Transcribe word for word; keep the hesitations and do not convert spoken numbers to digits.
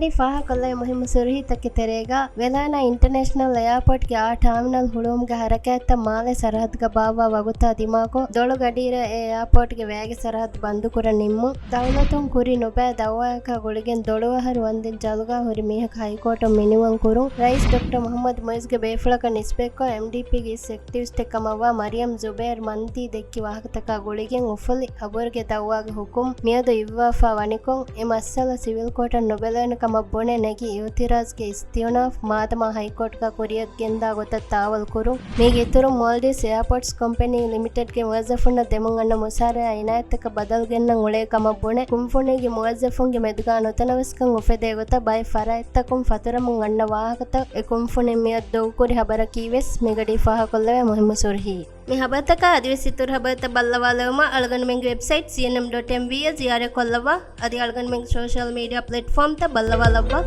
މި ފާހަގަކޮށްލެވޭ މުހިއްމު ސުރުހީތަކެއް ތެރޭގަ، ވެލާނާ އިންޓަރނޭޝަނަލް އެއާޕޯޓްގެ އާ ޓާމިނަލް ހުޅުވުމުގެ ހަރަކާތްތައް މާލެ ސަރަހައްދުގަ ބާއްވާ ވަގުތާ ދިމާކޮށް، ދޮޅު ގަޑިއިރު އެ އެއާޕޯޓްގެ ވައިގެ ސަރަހައްދު ބަންދުކުރަން ނިންމުން، ދައުލަތުން ކުރި ނުބައި ދައުވާއަކާ ގުޅިގެން ދޮޅުއަހަރު ވަންދެން ޖަލުގާ ހުރި މީހަކު ހައިކޯޓުން މިނިވަން ކުރުން، ރައީސް ޑޮކްޓަރ މުހައްމަދު މުއިޒްގެ ބޭފުޅަކަށް ނިސްބަތްކޮށް، އެމްޑީޕީގެ އެކްޓިވިސްޓެއް ކަމަށްވާ މަރިޔަމް ޒުބޭރް މަންދީ ދެއްކި ވާހަކަތަކާ ގުޅިގެން އުފުލި ހަގުރުގެ ދައުވާގެ ހުކުމް މިއަދު އިއްވާފާ ވަނިކޮށް، އެ މައްސަލަ ސިވިލް ކޯޓަށް ނުބެލެވޭނެ ކަމަށް ބުނެ ނެގި އިއުތިރާޒްގެ އިސްތިއުނާފް މާދަމާ ހައިކޯޓްގަ ކުރިއަށް ގެންދާ ގޮތަށް ތާވަލް ކުރުން. މީގެ އިތުރުން މޯލްޑިވްސް އެއާޕޯޓްސް ކޮމްޕެނީ ލިމިޓެޑްގެ މުވައްޒަފުންނަށް ދެމުން އަންނަ މުސާރަޔާ އިނާޔަތްތަކަށް ބަދަލު ގެންނަން އުޅޭ ކަމަށް ބުނެ، ކުންފުނީގެ މުވައްޒަފުންގެ މެދުގާ ނުތަނަވަސްކަން އުފެދޭ ގޮތަށް ބައެއް ފަރާތްތަކުން ފަތުރަމުން އަންނަ ވާހަކަތައް އެ ކުންފުނިން މިއަދު ދޮގުކުރި ހަބަރަކީވެސް މިގަޑީ ފާހަގަކޮށްލެވޭ މުހިއްމު ސުރުހީ. މި ހަބަރުތަކާ އަދިވެސް އިތުރު ހަބަރުތައް ބައްލަވާލައުމަށް އަޅުގަނޑުމެންގެ ވެބްސައިޓް ސީއެންއެމް ޑޮޓް އެމްވީއަށް ޒިޔާރަތްކޮށްލައްވާ. އަދި އަޅުގަނޑުމެންގެ ސޯޝަލް މީޑިއާ ޕްލެޓްފޯމްތައް ބައްލަވާލައްވާ.